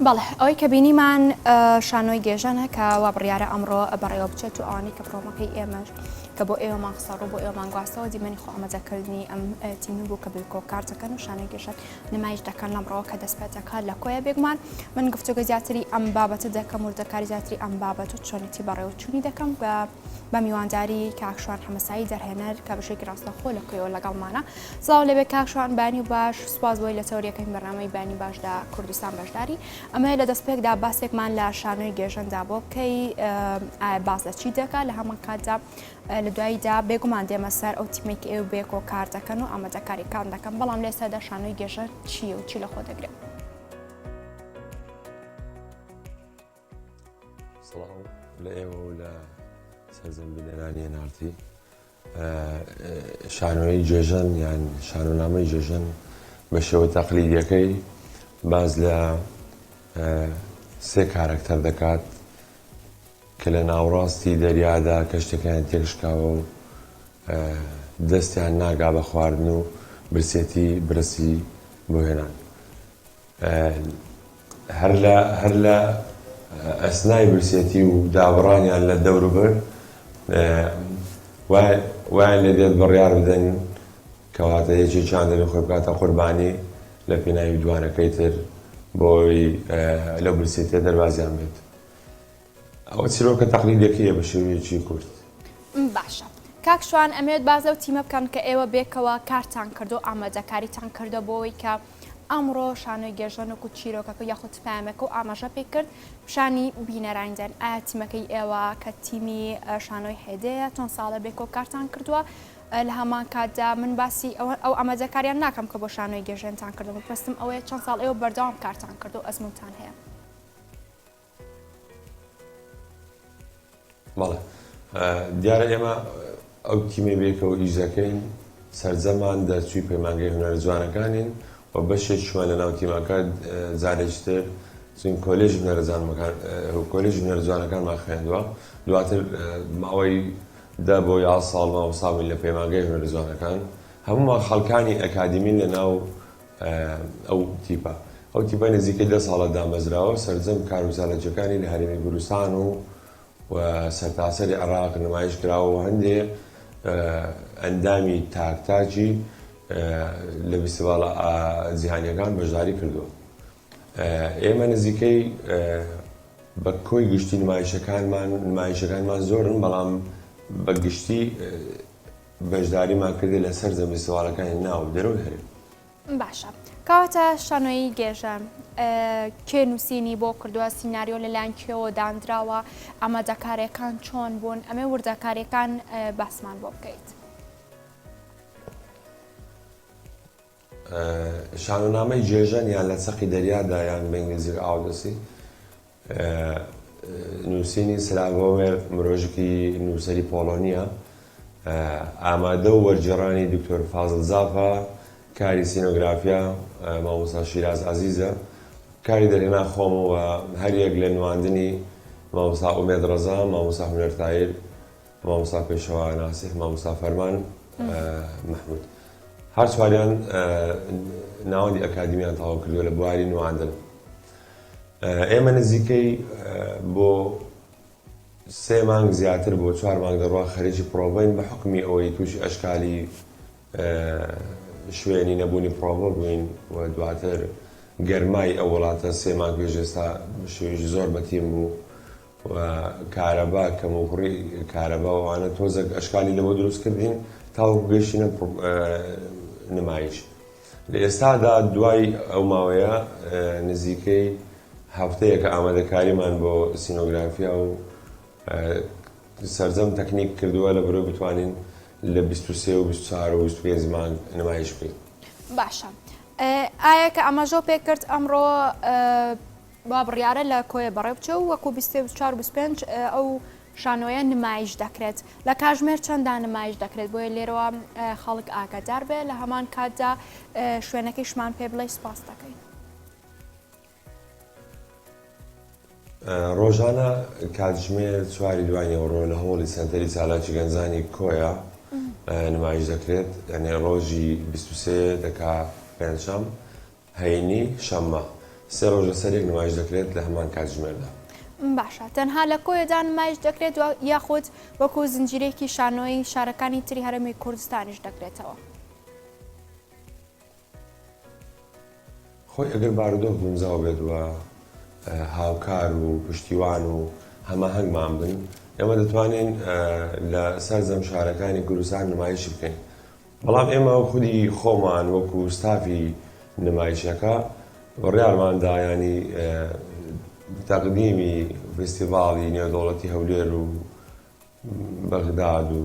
بەڵێ ئەوەی کە بینیمان شانۆی گێژەنە کە وا بڕیارە ئەمڕۆ بەڕێوە بچێت و ئەوانەی کە پرۆمەکەی ئێمەش کە بۆ ئێوەمان خستەڕوو بۆ ئێوەمان گواستەوە دیمەنی خۆ ئامادەکردنی ئەم تیمە بوو کە بێکۆ کار دەکەن و شانۆی گێژەن نمایش دەکەن لەمڕۆوە کە دەست پێ دەکات لە کۆیە بێگومان من گفتوگە زیاتری ئەم بابەتە دەکەم وردەکاری زیاتری ئەم بابەت و چۆنێتی بەڕێوەچوونی دەکەم بە بە میوانداری کاک شوان حەمەسایی دەرهێنەر کە بەشێکی ڕاستەوخۆ لە کۆیەوە لەگەڵمانە. سڵاو لێبێ کاک شوان بەیانی باش سوپاس بۆی لە چەور یەکەمین بەرنامەی بەیانی باشدا کوردستان بەشداری ئەمەیە لە دەستپێکدا باسێکمان لە شانۆی گێژەندا بۆ بکەی ئایا باس لە چی دەکا لە هەمان کاتدا لە دواییدا بێگومان دێمە سەر ئەو تیمێک ئێوە بێکۆ کار دەکەن و ئامادەکاریکان دەکەن بەڵام لە ئێستادا شانۆی گێژەن چییە و چی لە خۆ دەگرێت؟ سڵاو لە ئێوە و لە سەرجەم بینەرانی NRT. شانۆیی جێژەن یان شانۆنامەی جێژەن بە شێوە تەقلیدیەکەی باز لە سێ کارەکتەر دەکات کە لە ناوڕاستی دەریادا کەشتەکەیان تێکشکاوە و دەستیان ناگا بە خواردن و برسێتی برسی بۆ هێنان. هەر لە هەر لە ئەسنای برسێتی و دابڕانیان لە دەوروبەر وایان لێ دێت بڕیار بدەن کەواتە یەکێکیان دەبێت خۆی بکاتە قوربانی لە پێناوی دوانەکەی تر بۆ ئەوەی لەو برسێتیە دەربازیان بێت. ئەوە چیرۆکە تەقلیدیەکەیە بە شێوەیەکی کورت. باشە کاک شوان ئەمەوێت باس لەو تیمە بکەم کە ئێوە بێکەوە کارتان کردو ئامادەکاریتان کردە بۆ ئەوەی کە ئەمڕۆ شانۆی گێژەن وەکو چیرۆکەکە یاخود پامەکە و ئاماژە پێ کرد پیشانی بینەرانی دەن ئایا تیمەکەی ئێوە کە تیمی شانۆی هێدەیە چەند ساڵە بێکەوە کارتان کردووە لە هەمان کاتدا من باسی ئەو ئامادەکاریان ناکەم کە بۆ شانۆی گێژێنتان کردم پرستم ئەوەیە چەند ساڵ ئێوە بەردەوام کارتان کردو ئەزمونتان هەیە. بەڵێ دیارە ئێمە ئەو تیمەی بێکەوە ئیش دەکەین سەرجەمان دەرچووی پەیمانگەی هونەرە جوانەکانین و بەشێکیشمان لە ناو تیمەکە جارێکی تر چون کۆلێژی هونەرە جوانەکان کۆلێژی هونەرە جوانەکانمان خوێندووە دواتر ماوەی 10 بۆ 11 ساڵ مامۆستا بووین لە پەیمانگەی هونەرە جوانەکان هەموومان خەڵکانی ئەکادیمین لە ناو ئەو تیپە. ئەو تیپە نزیکەی دە ساڵە دامەزراوە، سەرجەم کار و چالاکییەکانی لە هەرێمی کوردستان و و سەرتاسەری عێراق نمایش کراوە و هەندێ ئەندامی تاک تاکی لە فیستیڤاڵە جیهانییەکان بەشداری کردووە. ئێمە نزیکەی بە کۆی گشتی نمایشەکانمان نمایشەکانمان زۆرن، بەڵام بە گشتی بەشداریمان کردە لە سەرجەم فیستیڤاڵەکانی ناو و دەرەوەی هەرێم. باشە کەواتە شانۆیی گێژە کێ نووسینی بۆ کردووە سیناریۆ لەلایەن کێوە دانراوە ئامادەکارەکان چۆن بوون ئەمێ وردەکاریەکان باسمان بۆ بکەیت. شانۆنامەی گێژەن یان لە چەقی دەریادا یان بە ئینگلیزی Odyssey نووسینی سلاڤۆمێر مرۆژکی نووسەری پۆڵۆنییە، ئامادە و وەرگێڕانی دکتۆر فازڵ جافە، کاری سینۆگرافیا مامۆستا شیراز عەزیزە، کاری دەرهێنان خۆمە و هەریەک لە نواندنی مامۆستا ئومێد ڕەزا، مامۆستا هونەر تایر، مامۆستا پێشەوا ناسیح، مامۆستا فەرمان مەحمود. هەر چواریان ناوەندی ئەکادیمیان تەواو کردووە لە بواری نواندن. ئێمە نزیکەی بۆ سێ مانگ زیاتر بۆ چوار مانگ دەڕوا خەریکی پرۆڤەین بە حوکمی ئەوەی تووشی ئەشکالی شوێنی نەبوونی پرۆڤە بووین و دواتر گەرمای ئەو وڵاتە سێ مانگ پێش ئێستا شێوەیەکی زۆر بەتین بوو و کارەبا کەموکوڕی کارەبا و ئەوانە تۆزێک ئەشکالی لەبۆ دروست کردین تاوەکو گەیشتینە نمایش. لە ئێستادا دوای ئەو ماوەیە نزیکەی هەفتەیەکە ئامادەکاریمان بۆ سینۆگرافیا و سەرجەم تەکنیک کردووە لە بەرەوەی بتوانین لە 23 و 24 و 25 مانگ نمایش بکەین. باشە ئایا کە ئاماژەو پێ کرد ئەمڕۆ وا بڕیارە لە کۆیە بەڕێ بچێ و وەکو 23 24 و 25 ئەو شانۆیە نمایش دەکرێت لە کاژمێر چەندا نمایش دەکرێت بۆیە لێرەوە خەڵک ئاگادار بێ لە هەمان کاتدا شوێنەکەیشمان پێ بڵێ سپاس دەکەین. ڕۆژانە کاتژمێر چواری دوای نیوەڕۆ لە هۆڵی سەنتەری چالاکی گەنجانی کۆیە نمایش دەکرێت یعنی ڕۆژی 23 دەکا پێنجشەم هەینی، شەممە. سێ ڕۆژ لەسەر یەک نمایش دەکرێت لە هەمان کاتژمێردا. باشە تەنها لە کۆیەدا نمایش دەکرێت یاخود وەکو زنجیرەیەکی شانۆیی شارەکانی تری هەرێمی کوردستانیش دەکرێتەوە؟ خۆی ئەگەر بارودۆخ گونجاو بێت و هاوکار و پشتیوان و هەماهەنگمان بن ئێمە دەتوانین لە سەرجەم شارەکانی کوردستان نمایشی بکەین بەڵام ئێمە خودی خۆمان وەکو ستافی نمایشەکە بڕیارمان دا یانی تەقدیمی فیستیڤاڵی نێودەوڵەتی هەولێر و بەغداد و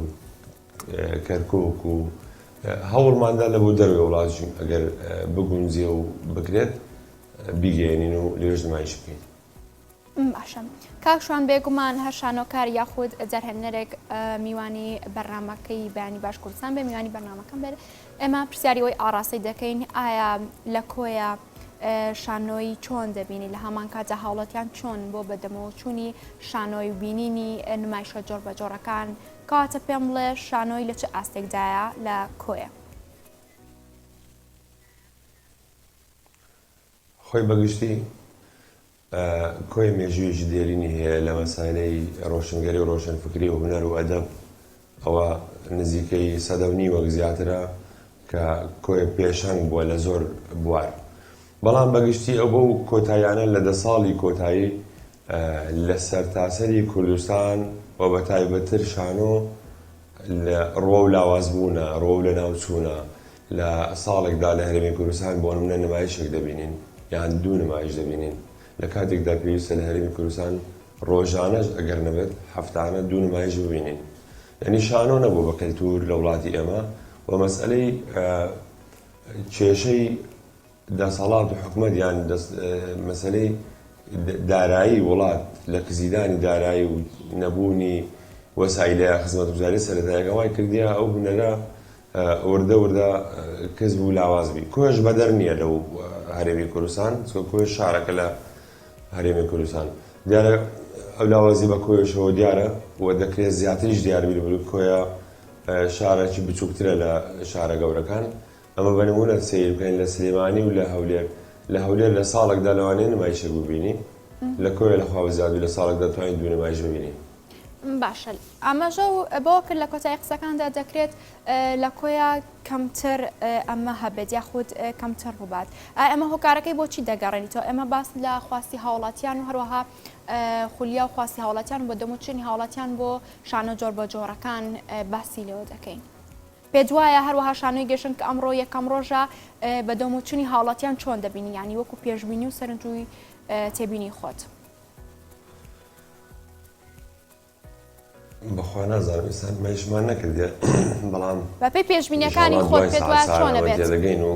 کەرکوک و هەوڵماندا لە بۆ دەرەوەی وڵاتیش ئەگەر بگونجێ و بکرێت بیگەیەنین و لەوێش نمایش بکەین. باشە کاک شوان بێگومان هەر شانۆکار یاخود دەرهێنەرێک میوانی بەرنامەکەی بەیانی باش کوردستان بێ میوانی بەرنامەکەم بێت ئێمە پرسیاری ئەوەی ئاڕاستەی دەکەین ئایا لە کۆیە شانۆیی چۆن دەبینی لە هەمان کاتدا هاوڵاتیان چۆن بۆ بەدەمەوەچوونی شانۆی و بینینی نمایشە جۆر بە جۆرەکان کەواتە پێم بڵێ شانۆی لە چ ئاستێکدایە لە کۆیە؟ خۆی بەگشتی کۆیە مێژوویەکی دێرینی هەیە لە مەسەلەی ڕۆشنگەری و ڕۆشنفکری و هونەر و ئەدەب، ئەوە نزیکەی سەدە و نیوەک زیاترە کە کۆیە پێشەنگ بووە لە زۆر بوار. بەڵام بە گشتی ئەو بەو کۆتاییانە لە دە ساڵی کۆتایی لە سەرتاسەری کوردستان و بە تایبەتتر شانۆ لە ڕووەو لاوازبوونە، ڕووەو لەناوچوونە، لە ساڵێکدا لە هەرێمی کوردستان بۆ نمونە نمایشێک دەبینین یان دوو نمایش دەبینین، لە کاتێکدا پێویستە لە هەرێمی کوردستان ڕۆژانەش ئەگەر نەبێت هەفتانە دوو نمایش ببینین. یانی شانۆ نەبووە بە کەلتوور لە وڵاتی ئێمە و مەسئەلەی کێشەی دەسەڵات و حکومەت یان مەسەلەی دارایی وڵات لە کزیدانی دارایی و نەبوونی وەسایلە خزمەتگوزاری سەرەتایەکان وای کردیە ئەو هونەرە وردە وردە کز بوو لاواز بی. کۆیەش بەدەر نییە لەو هەرێمی کوردستان، چونکە کۆیە شارەکە لە هەرێمی کوردستان. دیارە ئەو لاوازی بە کۆیەشەوە دیارە و دەکرێت زیاتریش دیار بی لەبەر کۆیە شارێکی بچووکترە لە شارە گەورەکان. ئەمە بە نموونە سەیر بکەین لە سلێمانی و لە هەولێر، لە هەولێر لە ساڵێکدا لەوانەیە نمایشێک ببینی، لە کۆیە لە خوا بزیاد بی لە ساڵێکدا توانی دوو نمایش ببینی. باشە ئاماژە بەوە کرد لە کۆتایی قسەکاندا دەکرێت لە کۆیە کەمتر ئەمە هەبێت یاخود کەمتر ڕووبات ئایا ئەمە هۆکارەکەی بۆچی دەگەڕێنیتەوە ئێمە باس لە خواستی هاوڵاتیان و هەروەها خولیا و خواستی هاوڵاتیان بۆ دەموچنی هاوڵاتیان بۆ شانۆ جۆر بە جۆرەکان باسی لێوە دەکەین. پێت وایە هەروەها شانۆی گێشن کە ئەمڕۆ یەکەم ڕۆژە بە دەموچنی هاوڵاتیان چۆن دەبینی یانی وەکو پێشبینی و سەرنج و تێبینی خۆت؟ بەخوا نازانم ئێستا نمایشمان نەکردیە بەڵام بەپێی پێشبینیەکانی خۆت پێت وایە چۆن ئەبێت؟ تێدەگەین و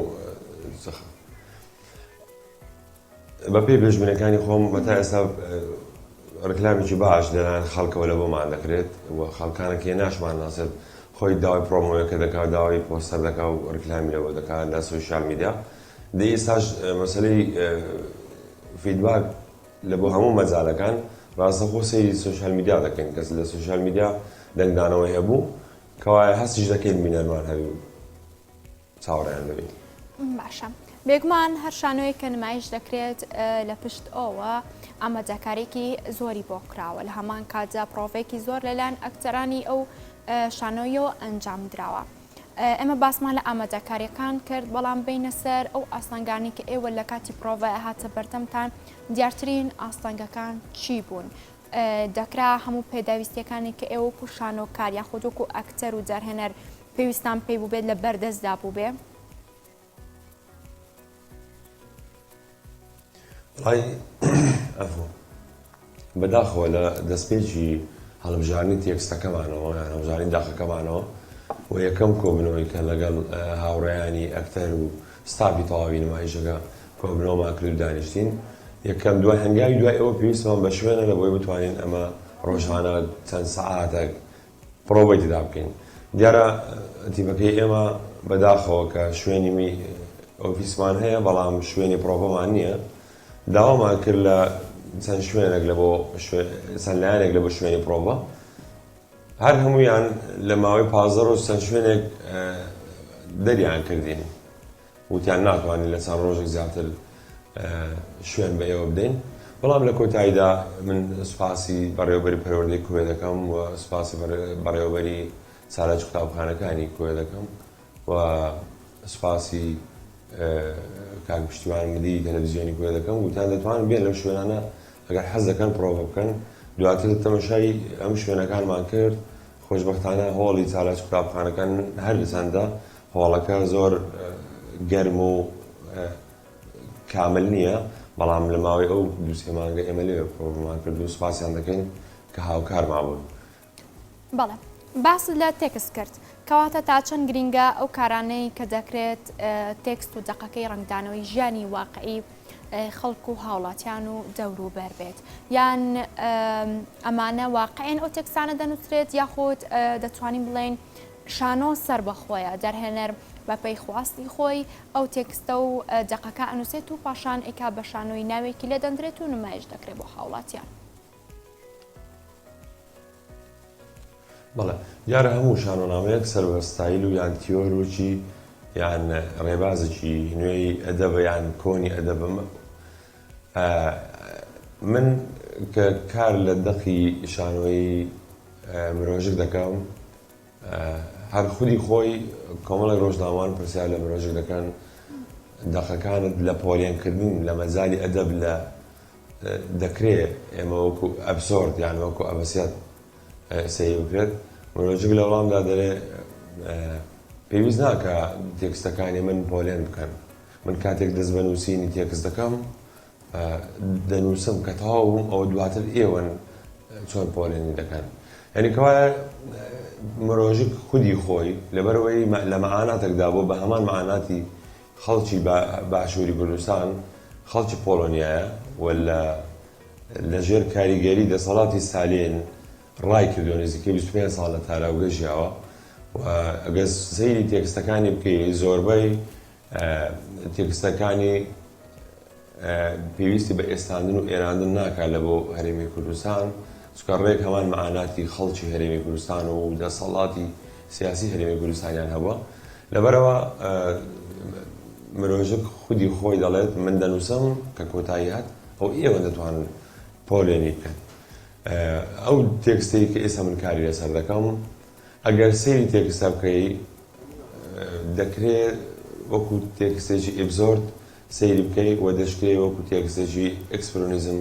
بەپێی پێشبینەکانی خۆم بەتا ئێستا ڕیکلامێکی باش لەلایەن خەڵکەوە لە بۆمان دەکرێت و خەڵکانێک هەیە ناشمان ناسێت خۆی داوای پرۆمۆیەکە دەکات داوای پۆستەر دەکا و ڕیکلامی لەوە دەکات لە social media دەی ئێستاش مەسەلەی feedback لە بۆ هەموو مەجالەکان ڕاستەخۆ سەیری social media دەکەین کەس لە social media دەنگدانەوەی هەبوو کەوایە هەستیش دەکەین بینەرمان هەبی چاوەڕێیان دەبین. باشە بێگومان هەر شانۆیەک کە نمایش دەکرێت لە پشت ئەوە ئامادەکاریەکی زۆری بۆ کراوە لە هەمان کاتدا پرۆڤێکی زۆر لەلایەن ئەکتەرانی ئەو شانۆیەوە ئەنجام دراوە. ئێمە باسمان لە ئامادەکاریەکان کرد بەڵام بینە سەر ئەو ئاستەنگانی کە ئێوە لە کاتی پرۆڤە هاتە بەردەمتان دیارترین ئاستەنگەکان چی بوون؟ دەکرا هەموو پێداویستیەکانی کە ئێوە وەکو شانۆکار یاخود وەکو ئەکتەر و دەرهێنەر پێویستان پێی بووبێت لە بەردەستدا بووبێ؟ وەڵای عەفو بەداخەوە لە دەستپێکی هەڵبژاردنی تێکستەکەمانەوە یان هەڵبژاردنی داقەکەمانەوە و یەکەم کۆبنەوەی کە لەگەڵ هاوڕێیانی ئەکتەر و ستافی تەواوی نمایشەکە کۆبنەوەمان کرد و دانیشتین یەکەم دوای هەنگاوی دوای ئەوە پێویستمان بە شوێنە لە بۆی بتوانین ئەمە ڕۆژانە چەند سەعاتێک پڕۆڤەی تێدا بکەین. دیارە تیپەکەی ئێمە بەداخەوە کە شوێنی ئۆفیسمان هەیە بەڵام شوێنی پڕۆڤەمان نییە. داوامان کرد لە چەند شوێنێک لە بۆ چەند لایەنێک لە بۆ شوێنی پڕۆڤە. هەر هەموویان لە ماوەی 15 ڕۆژ چەند شوێنێک دەریان کردین. وتیان ناتوانین لە چەند ڕۆژێک زیاتر. شوێن بە ئێوە بدەین. بەڵام لە کۆتاییدا من سوپاسی بەڕێوەبەری پەروەردەی کۆیە دەکەم و سوپاسی بەڕێوەبەری چالاکی قوتابخانەکانی کۆیە دەکەم و سوپاسی کاک پشتیوان مدیری تەلەڤیزیۆنی کۆیە دەکەم. وتیان دەتوانن بێن لەو شوێنانە ئەگەر حەز دەکەن پرۆڤە بکەن. دواتر تەمەشای ئەم شوێنەکانمان کرد. خۆشبەختانە هۆڵی چالاکی قوتابخانەکان هەر چەندە هۆڵەکە زۆر گەرم و کامل نییە، بەڵام لە ماوەی ئەو دوو سێ مانگە ئێمە لەوێ پرۆڤەمان کرد و سوپاسیان دەکەین کە هاوکارمان بوون. بەڵێ باست لە تێکست کرد، کەواتە تا چەند گرینگە ئەو کارانەی کە دەکرێت تێکست و دەقەکەی ڕەنگدانەوەی ژیانی واقعی خەڵک و هاوڵاتیان و دەوروبەر بێت یان ئەمانە واقعین ئەو تێکستانە دەنووسرێت یاخود دەتوانین بڵێین شانۆ سەربەخۆیە، دەرهێنەر بەپێی خواستی خۆی ئەو تێکستە و دەقەکە ئەنووسێت و پاشان ئەیکا بە شانۆی ناوێکی لێ دەندرێت و نمایش دەکرێت بۆ هاوڵاتیان. بەڵێ دیارە هەموو شانۆنامەیەک سەر بە ستایل و یان تیۆرێکی یان ڕێبازێکی نوێی ئەدەبە یان کۆنی ئەدەبە. من کە کار لە دەقی شانۆیی مرۆژک دەکەم هەر خودی خۆی کۆمەڵێک ڕۆژنامەوان پرسیار لە مرۆژک دەکەن دەقەکانت لە پۆلێنکردن لە مەجالی ئەدەب لە دەکرێ ئێمە وەکو ئەبسۆرد یان وەکو ئەبەسیات سەیر بکرێت مرۆژک لە وەڵامدا دەرێ پێویست ناکە تێکستەکانی من پۆلێن بکەن من کاتێک دەست بە نووسینی تێکست دەکەم دەنووسم کە تەواو بووم ئەوە دواتر ئێوەن چۆن پۆلێنی دەکەن یعنی کەوایە مرۆژک خودی خۆی لەبەرەوەی لە مەعاناتێکدا بۆ بە هەمان مەعاناتی خەڵکی باشووری کوردستان خەڵکی پۆڵۆنیایە و لە لەژێر کاریگەری دەسەڵاتی ستالین ڕای کردووە نزیکەی 25 ساڵ لە تاراوگە ژیاوە و ئەگەر سەیری تێکستەکانی بکەی زۆربەی تێکستەکانی پێویستی بە ئێستاندن و ئێراندن ناکات لە بۆ هەرێمی کوردستان، چونکە ڕێک هەمان مەعاناتی خەڵکی هەرێمی کوردستان و دەسەڵاتی سیاسی هەرێمی کوردستانیان هەبووە. لەبەرئەوە مرۆژک خودی خۆی دەڵێت من دەنووسم کە کۆتایی هات ئەو ئێوە دەتوانن پۆلێنی بکەن. ئەو تێکستەی کە ئێستا من کاری لەسەر دەکەم ئەگەر سەیری تێکستە بکەی دەکرێ وەکو تێکستێکی ئیبزۆرد سەیری بکەی و دەشکرێ وەکو تێکستێکی ئێکسپرۆنیزم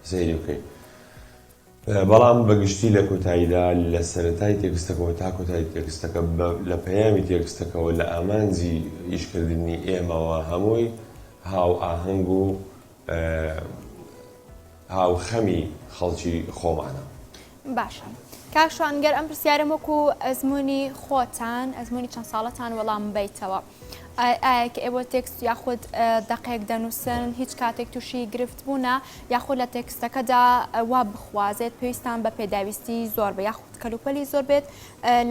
سەیری بکەی. بەڵام بە گشتی لە کۆتاییدا لە سەرەتای تێکستەکەوە تا کۆتایی تێکستەکە لە پەیامی تێکستەکەوە لە ئامانجی ئیشکردنی ئێمەوە هەمووی هاوئاهەنگ و هاوخەمی خەڵکی خۆمانە. باشە کاک شوان گەر ئەم پرسیارەم وەکو ئەزموونی خۆتان ئەزموونی چەند ساڵەتان وەڵام بەیتەوە ئایا کە ئێوە تێکست یاخود دەقێک دەنووسن هیچ کاتێک تووشی گرفت بوونە یاخود لە تێکستەکەدا وا بخوازێت پێویستان بە پێداویستی زۆر بە یاخود کەلوپەلی زۆر بێت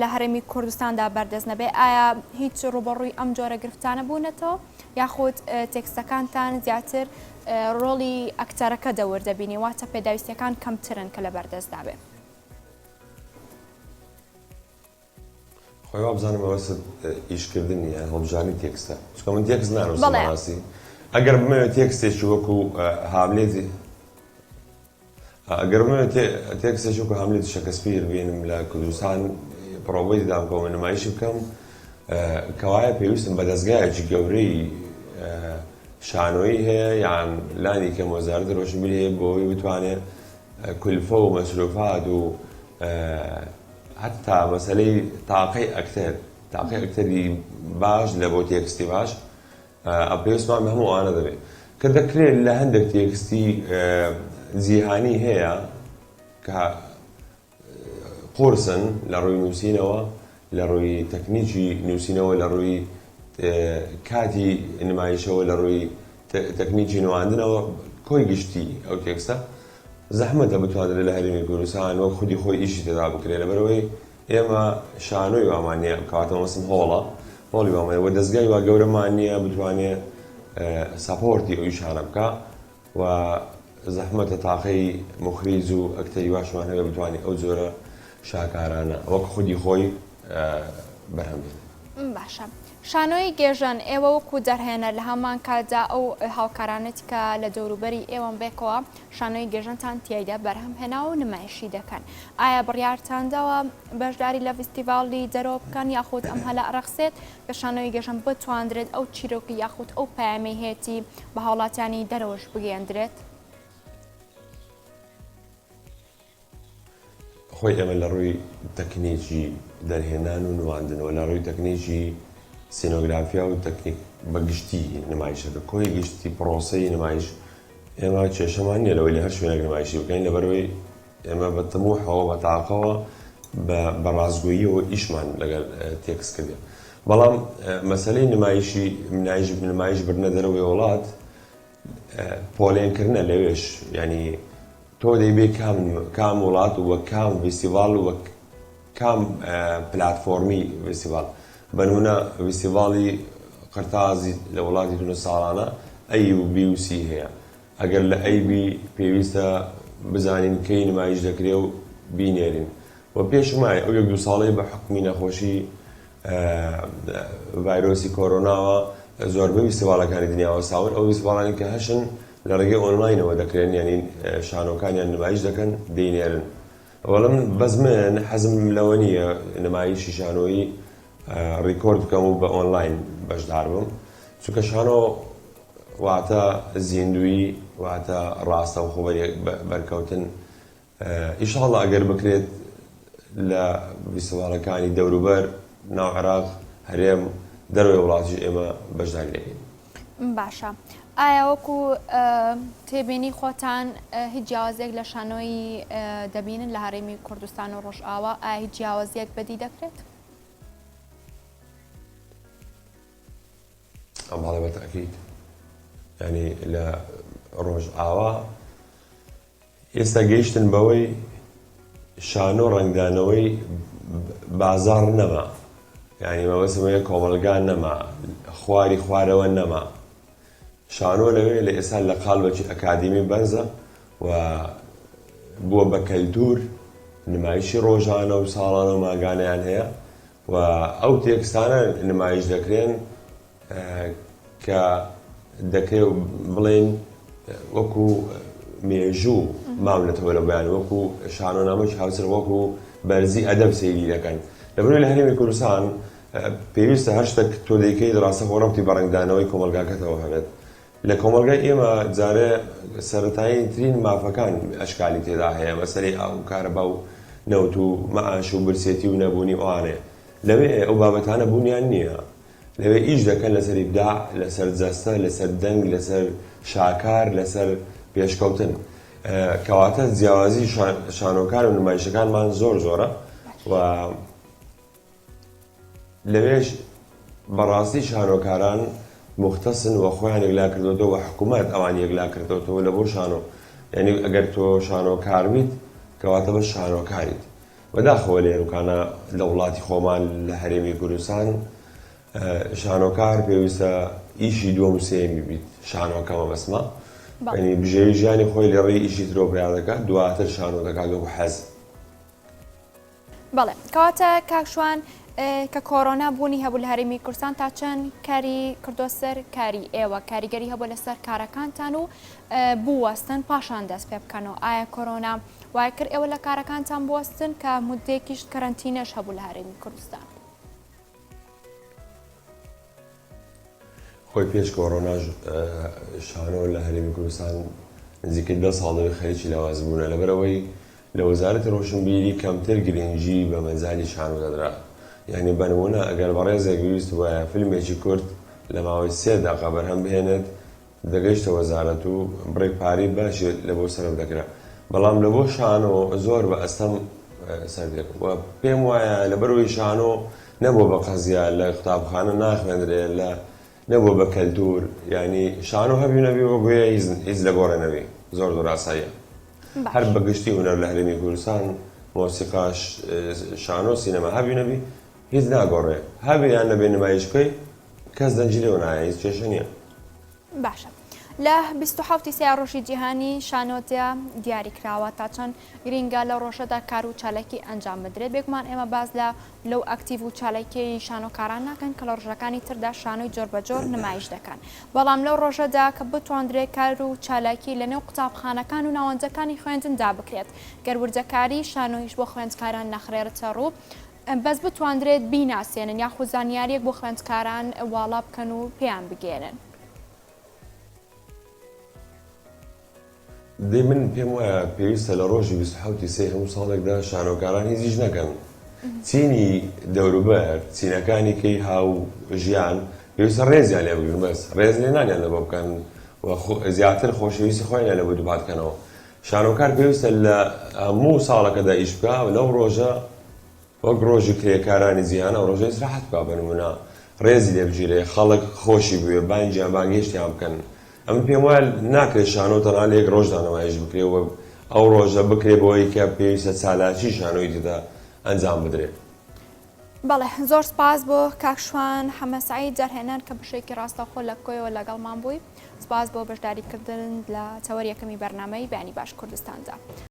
لە هەرێمی کوردستاندا بەردەست نەبێ ئایا هیچ ڕوبەڕووی ئەم جۆرە گرفتانە بوونەتەوە یاخود تێکستەکانتان زیاتر ڕۆڵی ئەکتەرەکە دەور دەبینی واتە پێداویستیەکان کەمترن کە لەبەردەستدا بێ. خۆی وابزانم مەبەستت ئیشکردن یان هەڵبژاردنی تێکستە چونکە من تێکست نانووسم بەڵێ. بەڕاستی ئەگەر بمەوێت تێکستێکی وەکو هاملێتی ئەگەر بمەوێت تێکستێکی وەکو هاملێتی شەکەسپیر بێنم لە کوردستان پڕۆڤەی تێدا بکەم و نمایشی بکەم کەوایە پێویستم بە دەزگایەکی گەورەی شانۆیی هەیە یان لانی کەم وەزارەتی ڕۆشنبیری هەیە بۆ ئەوەی بتوانێت کولفە و مەسروفات و هەتا مەسەلەی تاقەی ئەکتەر تاقەی ئەکتەری باش لە بۆ تێکستی باش پێویستمان بە هەموو ئەوانە دەبێت کە دەکرێت لە هەندێک تێکستی جیهانی هەیە کە قورسن لە ڕووی نووسینەوە، لە ڕووی تەکنیکی نووسینەوە، لە ڕووی کاتی نمایشەوە، لە ڕووی تەکنیکی نواندنەوە، کۆی گشتی ئەو تێکستە زەحمەتە بتوانرێت لە هەرێمی کوردستان وەک خودی خۆی ئیشی تێدا بکرێت، لەبەرئەوەی ئێمە شانۆی وامان نییە، کەواتە مەبەستم هۆڵە، هۆڵی وامان نییە و دەزگای وا گەورەمان نییە بتوانێت support ی ئەو ئیشانە بکا. و زەحمەتە تاقەی موخریج و ئەکتەری باشمان هەبێ بتوانێ ئەو جۆرە شاکارانە وەک خودی خۆی بەرهەم بێنێ. باشە. شانۆی گێژەن، ئێوە وەکو دەرهێنەر لە هەمان کاتدا ئەو هاوکارانەت کە لە دەوروبەری ئێوەن بێکەوە شانۆی گێژەنتان تیایدا بەرهەم هێناوە و نمایشی دەکەن، ئایا بڕیارتان داوە بەشداری لە ڤیستیڤاڵی دەرەوە بکەن یاخود ئەم هەلە ئەڕەخسێت کە شانۆی گێژەن بتواندرێت ئەو چیرۆکی یاخود ئەو پەیامەی هەیەتی بە هاوڵاتیانی دەرەوەش بگەیەندرێت؟ خۆی ئێمە لە ڕووی تەکنیکی دەرهێنان و نواندن و لە ڕووی تەکنیکی سینۆگرافیا و تەکنیک بە گشتی نمایشەکە کۆی گشتی پرۆسەی نمایش ئێمە کێشەمان نییە لەوەی لە هەر شوێنێک نمایشی بکەین لەبەرەوەی ئێمە بە تموحەوە بە تاقەوە بە ڕاستگۆییەوە ئیشمان لەگەڵ تێکس کردێ بەڵام مەسلەی نمایشی نمایش نمایش بردنە دەرەوەی وڵات پۆلێنکردنە لەوێش یانی تۆ دەیبێ کام کام وڵات و کام ڤیستیڤاڵ و کام پلاتفۆرمی ڤیستیڤاڵ بەنمونە ڤیستیڤاڵی قرتازی لە وڵاتی تونس ساڵانە A و B و C هەیە ئەگەر لە A بی پێویستە بزانین کەی نمایش دەکرێ و بینێرین و پێشم وایە ئەو یەک دوو ساڵەی بە حوکمی نەخۆشی ڤایرۆسی کۆرۆناوە زۆربەی فیستیڤاڵەکانی دنیا وەستاون، ئەو فیستیڤاڵانەی کە هەشن لە ڕێگەی ئۆنلاینەوە دەکرێن، یانی شانۆکانیان نمایش دەکەن دەینێرن. وەڵا من بەس من حەزم لەوە نییە نمایشی شانۆیی ڕیکۆرد بکەم و بە ئۆنلاین بەشدار بم، چونکە شانۆ واتە زیندوویی، واتە ڕاستەوخۆ بەرکەوتن ئیشاڵڵا ئەگەر بکرێت لە ڤیستیڤاڵەکانی دەوروبەر، ناو عێراق، هەرێم، دەرەوەی وڵاتیش ئێمە بەشداری دەکەین. باشە ئایا وەکو تێبینی خۆتان هیچ جیاوازیەک لە شانۆیی دەبینن لە هەرێمی کوردستان و ڕۆژئاوا ئایا هیچ جیاوازیەک بەدی دەکرێت؟ بەڵێ بە تەئکید یانی لە ڕۆژئاوا ئێستا گەیشتن بەوەی شانۆ ڕەنگدانەوەی بازاڕ نەما یانی مەبەستم ئەوەیە کۆمەڵگا نەما خواری خوارەوە نەما شانۆ لەوێ لە ئێستا لە قالبێکی ئەکادیمی بەرزە و بووە بە کەلتور نمایشی ڕۆژانە و ساڵانە و ماگانیان هەیە و ئەو تێکستانە نمایش دەکرێن کە دەکرێ بڵێین وەکو مێژوو ماونەتەوە لە بۆیان وەکو شانۆنامەی هاوچەرخ وەکو بەرزی ئەدەب سەیری دەکەن لەبەرئەوەی لە هەرێمی کوردستان پێویستە هەر شتێک تۆ دەیکەیت ڕاستەخۆ ڕەبتی بە ڕەنگدانەوەی کۆمەڵگاکەتەوە هەبێت لە کۆمەڵگای ئێمە جارێ سەرەتایی ترین مافەکان ئەشکالی تێدا هەیە مەسەلەی ئاو و کارەبا و نەوت و مەعاش و برسێتی و نەبوونی ئەوانەیە لەوێ ئەو بابەتانە بوونیان نییە لەوێ ئیش دەکەن لەسەر ئیبداع، لەسەر جەستە، لەسەر دەنگ، لەسەر شاکار، لەسەر پێشکەوتن. کەواتە جیاوازی شانۆکان و نمایشەکانمان زۆر زۆرە و لەوێش بەڕاستی شانۆکاران موختەسن و خۆیان یەکلا کردۆتەوە و حکوومەت ئەوان یەکلا کردۆتەوە لە بۆ شانۆ. یانی ئەگەر تۆ شانۆکار بیت کەواتە بەس شانۆکاریت. بەداخەوە لێروکانە لە وڵاتی خۆمان لە هەرێمی کوردستان شانۆکار پێویستە ئیشی دووەم و سێیەمی بیت شانۆکە مەبەستمە یعنی بژێوی ژیانی خۆی لە ڕێی ئیشی ترۆ پەیا دەکات دواتر شانۆ دەکات وەکو حەز. بەڵێ کەواتە کاک شوان کە کۆرۆنا بوونی هەبوو لە هەرێمی کوردستان تا چەند کاری کردووە سەر کاری ئێوە کاریگەری هەبوو لەسەر کارەکانتان و بوەستن پاشان دەست پێ بکەنەوە ئایا کۆرۆنا وای کرد ئێوە لە کارەکانتان بوەستن کە مدەیەکیش کەرەنتینەش هەبوو لە هەرێمی کوردستان؟ خۆی پێش کۆرۆناش شانۆ لە هەرێمی کوردستان نزیکەی دە ساڵ دەبێت خەریکی لاوازبوونە لەبەرئەوەی لە وەزارەتی ڕۆشنبیری کەمتر گرنگی بە مەجالی شانۆ دەدرا یانی بەنمونە ئەگەر بەڕێزێک ویستبایە فیلمێکی کورت لە ماوەی سێ دەقە بەرهەم بهێنێت دەگەیشتە وەزارەت و بڕێک پارەی باشی لە بۆ سەرف دەکرا بەڵام لە بۆ شانۆ زۆر بە ئەستەم سەرف دەکرا و پێم وایە لەبەرئەوەی شانۆ نەبووە بە قەزیە لە قوتابخانە ناخوێندرێ لە نەبووە بە کەلتور یانی شانۆ هەبی و نەبی وەک وێ هیچ هیچ لە گۆڕێ نەبی زۆر زۆر ئاساییە هەر باش. بە گشتی هونەر لە هەرێمی کوردستان مۆسیقا شانۆ سینەما هەبی و نەبی هیچ ناگۆڕێ هەبێ یان نەبێ نمایش بکەی کەس دەنگی لێوە نایە هیچ کێشە نیە. باشە. لە 27 سێ ڕۆژی جیهانی شانۆدا دیاری کراوە تا چەند گرینگە لەو ڕۆژەدا کار و چالاکی ئەنجام بدرێت. بێگومان ئێمە باس لە لەو ئەکتیڤ و چالاکیەی شانۆکاران ناکەن کە لە ڕۆژەکانی تردا شانۆی جۆربەجۆر نمایش دەکەن، بەڵام لەو ڕۆژەدا کە بتواندرێت کار و چالاکی لە نێو قوتابخانەکان و ناوەندەکانی خوێندندا بکرێت، گەر وردەکاری شانۆیش بۆ خوێندکاران نەخرێتە ڕوو، بەس بتواندرێت بیناسێنن یاخود زانیاریەک بۆ خوێندکاران واڵا بکەن و پێیان بگەیەنن. دەی من پێم وایە پێویستە لە ڕۆژی 27 ی سێی هەموو ساڵێکدا شانۆکاران هیچ ئیش نەکەن. چینی دەوروبەر، چینەکانی کەی هاو ژیان پێویستە ڕێزیان لێ بگرن بەس ڕێز لێنانیان لەبۆ بکەن و زیاتر خۆشەویستی خۆیان لەبۆ دووپات کەنەوە. شانۆکار پێویستە لە هەموو ساڵەکەدا ئیش بکا و لەو ڕۆژە وەک ڕۆژی کرێکارانی جیهان ئەو ڕۆژە ئیسراحەت بکا بە نموونە ڕێزی لێ بگیرێ خەڵک خۆشی بوێ بانگیان بانگهێشتیان بکەن ئەمن پێم وایە ناکرێ شانۆ تەنها لە یەک ڕۆژدا نمایش بکرێ و ئەو ڕۆژە بکرێ بەوەی کە پێویستە چالاکی شانۆی تێدا ئەنجام بدرێ. بەڵێ زۆر سپاس بۆ کاک شوان حەمە سەعید دەرهێنەر کە بەشێکی ڕاستەوخۆ لە کۆیەوە لەگەڵمان بووی سپاس بۆ بەشداری کردن لە تەوەر یەکەمی بەرنامەی بەیانی باش کوردستاندا.